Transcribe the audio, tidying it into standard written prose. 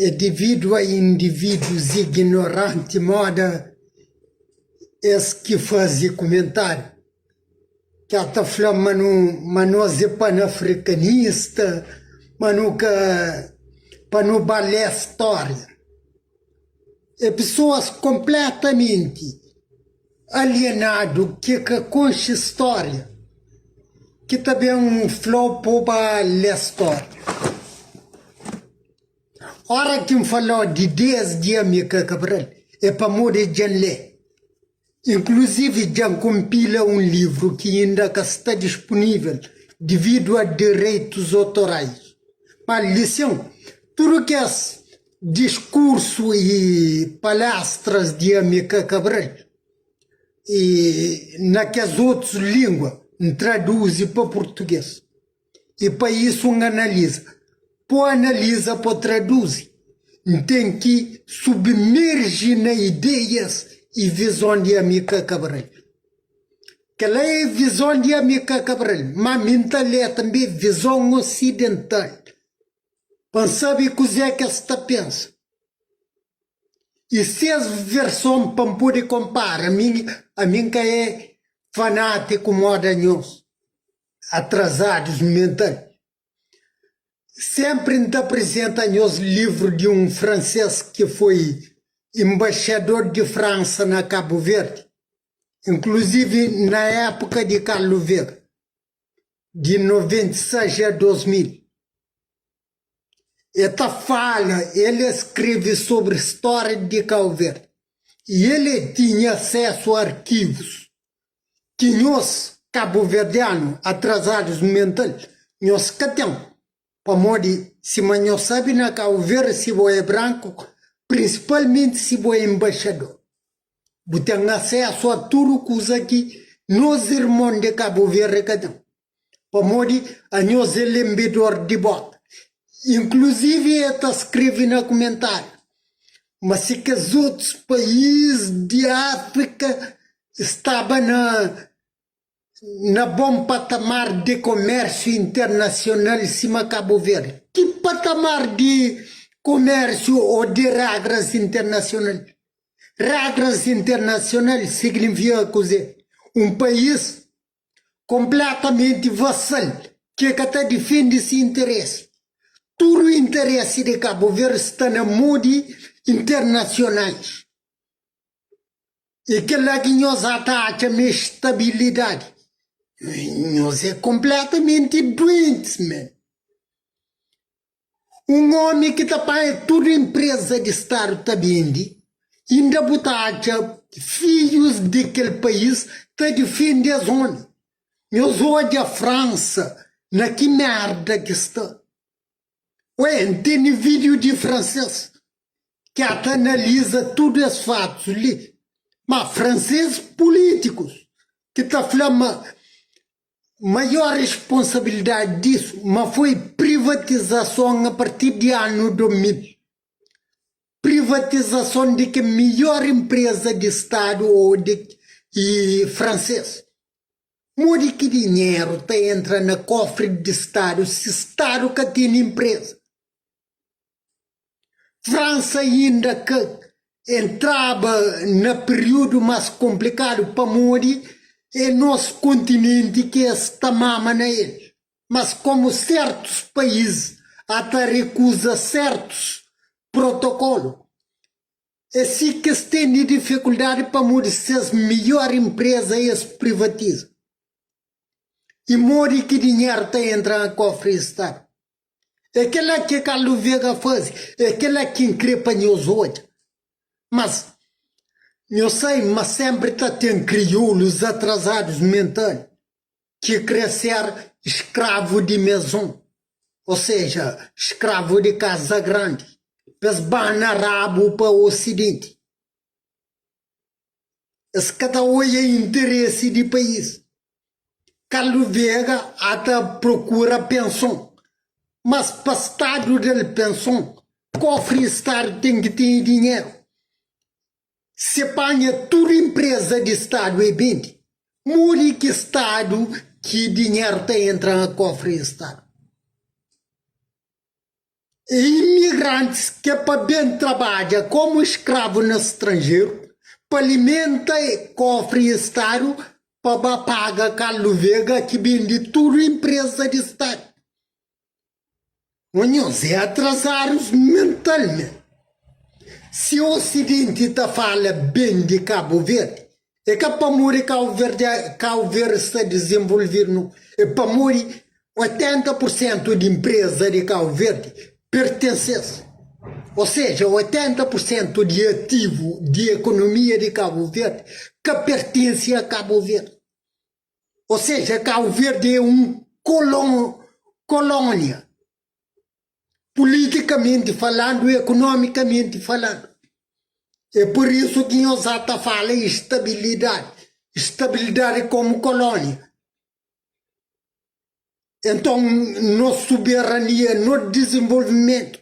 É dividu a individus ignoranti moda es ki faze kumentáriu ki a ta fla ma nu ma nos é panafrikanista, ma nu ka pa nu ba lé stória. É pesoas konpletamenti alienadu ki ka konxe stória ki ta ben fla-u pa bu ba lé stória. Ora ki N fala-u di des di Amilcar Cabral é pamodi dja N lé. Inkluzivi dja N konpila un livru ki inda ka sta dispunível dividu a direitus otorais. Ma lisin, tudu kes diskursu i palestras di Amilcar Cabral i na kes otus língua N traduzi pa purtuges. I pa isu N analiza. Po analiza po traduzi. N ten ki submerji na ideias i vizon di Amilcar Cabral. Kel-la é vizon di Amilcar Cabral, má mi N ta lé tanbê vizon osidental pa N sabe kuzê ki es ta pensa i ses verson pa N pode konpara. Ami, ami N ka é fanátiku móda nhos. Atrazadus mental. Senpri N ta aprizenta nhos livru di un fransês ki foi enbaxador di Fransa na Kabu Verdi, inkluzivi na épuka di Carlo Vega, di 96 a 2000. E ta fala, el e skrebe sobri stória di Kabu Verdi i el e tinha asesu a arkivus ki nhos kabuverdianu atrazadus mental nhos ka ten, pamodi sima nhos sabe na Kabu Verdi si bo é branku, prinsipalmenti si bo é enbaxador, bu ten asesu a tudu kuza ki nos irmon di Kabu Verdi ka ten, pamodi anhos é lenbedor di bota. Inkluzivi e ta skrebe na kumentariu ma si kes otus país di Afrika staba na na bon patamar di komérsiu internasional sima Kabu Verdi. Ki patamar di komérsiu ô di régras internasional? Régras internasional signifika kuzê? Un país konpletamenti vasal ki ka ta difende si interesi. Tudu interesi di Kabu Verdi sta na mô di internasionais. E kel-la ki nhos ata atxa ma é stabilidadi? Nhos é konpletamenti duentis, man. Un omi ki ta panha tudu inpreza di stadu ta bende, inda bu ta atxa fidjus di kel país ta difende es omi. Nhos odja Fransa na ki merda ki sta. Ué, N tene vídiu di fransês ki ata analiza tudu es fatus li. Ma fransês pulítikus ki ta fla ma maior responsabilidadi disu ma foi privatizason a partir di anu 2000. Privatizason di ke midjor inpreza di stadu ô di i fransês. Modi ki dinheru ta entra na kofri di Stadu si Stadu ka tene inpreza? Fransa inda ka entraba na piriudu mas konplikadu pamodi e nos kontinenti ki es ta mama na el. Mas komu sertus pais ata rekuza sertus protokolu, É si ki es tene difikuldadi pamodi ses midjor inpreza es privatiza. I modi ki dinheru ta entra na kofri di stadu? É kela ki Carlos Vega faze, é kela ki N kre pa nhos odja. Mas, nhos sai ma senpri ta ten kriolus atrazadus mental ki kre ser skravu di mezon, o seja, skravu di kaza grandi, pa es bana rabu pa osidenti. Es ka ta oia interesi di país. Carlos Vega ata prokura penson, mas pa stadu da-l penson, kofri di stadu ten ki tene dinheru. Se panha tudu inpreza di stadu e bende, modi ki stadu ki dinheru ta entra na kofri di stadu? É imigrantis ki é pa ben trabadja komu skravu na stranjeru pa alimenta kofri stadu pa ba paga Carlos Vega ki bende tudu inpreza di stadu. Ô nhos é atrazadus mentalment. Si osidenti ta fala ben di Kabu Verdi é ka pamodi Kabu Verdi Kabu Verdi sta dizenvolvidu no, é pamodi 80 pur sentu di inpreza di Kabu Verdi pertense-s. Ô seja, 80 pur sentu di ativu di ekonomia di Kabu Verdi ka pertense a Kabu Verdi. Ô seja, Kabu Verdi é un kolónia, pulitikamenti falandu i ekonomikamenti falandu. É pur isu ki nhos ata fala estabilidadi, estabilidadi komu kolónia. Enton, nos soberania, nos dizenvolvimentu.